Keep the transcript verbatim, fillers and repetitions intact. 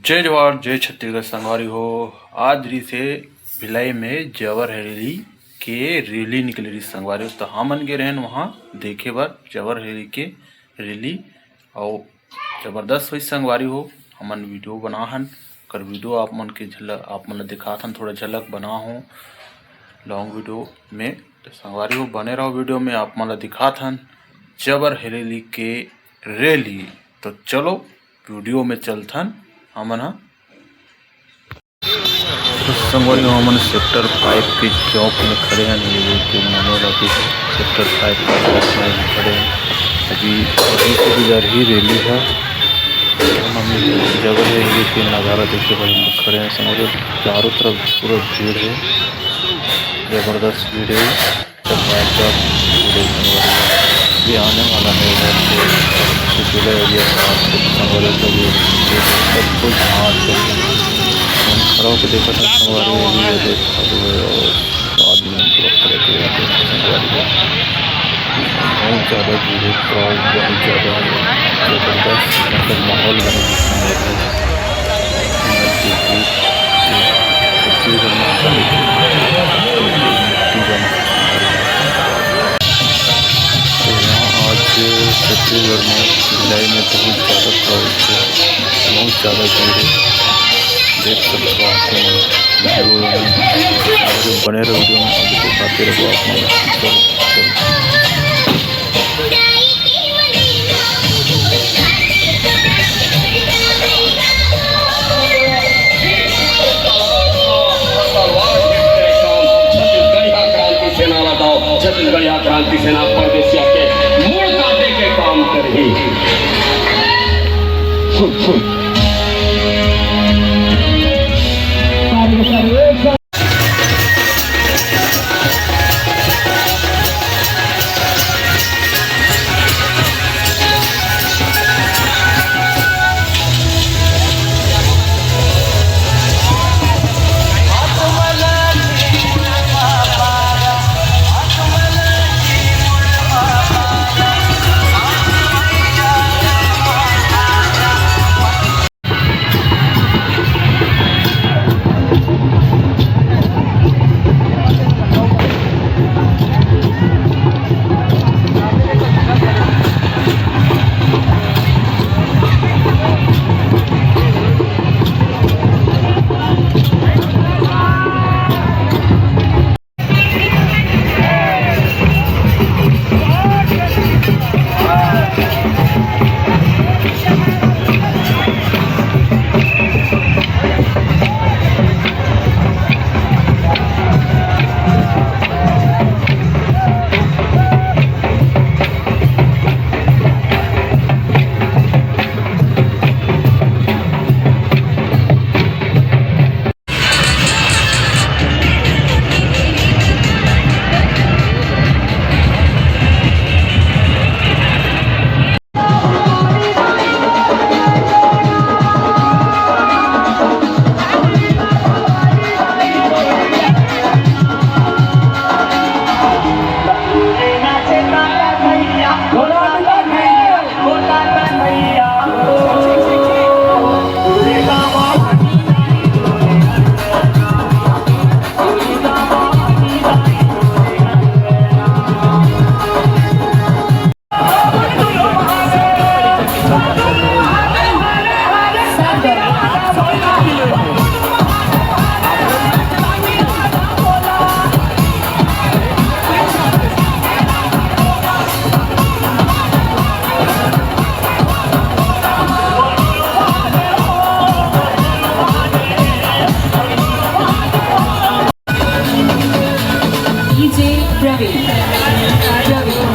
जय जोहार, जय छत्तीसगढ़ संगवारी हो। आज रिहिसे भिलाई में जबर हरेली के रैली निकले रिहिस संगवारी हो, तो हमन गे रहेन वहाँ देखे बर जबर हरेली के रैली। अउ जबरदस्त होइस संगवारी हो। हमन वीडियो बना हन, कर वीडियो आप मन के झलक, आप मन ला दिखात हन, थोड़ा झलक बना हो लॉन्ग वीडियो में। तो संगवारी हो, बने रहो वीडियो में, आप मन ला दिखात हन जबर हरेली के रैली। तो चलो वीडियो में चलथन हमन ह। तो संगवारी हो, हमन सेक्टर फाइव के चौक में खड़े हन। ये जो मनोज ऑफिस है, सेक्टर फाइव के चौक में खड़े हन। अभी, अभी से गुजर ही रैली है। हम जगह है, ये के नज़ारा देखे बर हम खड़े हैं संगवारी हो। चारों तरफ पूरा भीड़ है, जबरदस्त भीड़ है। सब भाई साहब, ये आने वाला है इधर से, सुशीला एरिया से, आप सब संगवारी हो, सब ये, ये सब कुछ यहाँ से हम खड़ा होकर देखा था संगवारी हो, ये देख, चालू है और आदमी पूरा खड़े थे यहाँ पे संगवारी हो। बहुत ज़्यादा भीड़ है, crowd बहुत ज़्यादा है, जबरदस्त मतलब माहौल बना है संगवारी हो। तो यहाँ आज छत्तीसगढ़ में भिलाई में बहुत ज़्यादा crowd है, बहुत ज़्यादा भीड़ है। देख सकते हो आप लोग वीडियो में, और बने रहो वीडियो में, आगे दिखाते रहो आप लोग। चलो, चलो। छत्तीसगढ़िया क्रांति सेना परदेसिया के मूड़ काटे के काम करही। DJ Praveen. Praveen.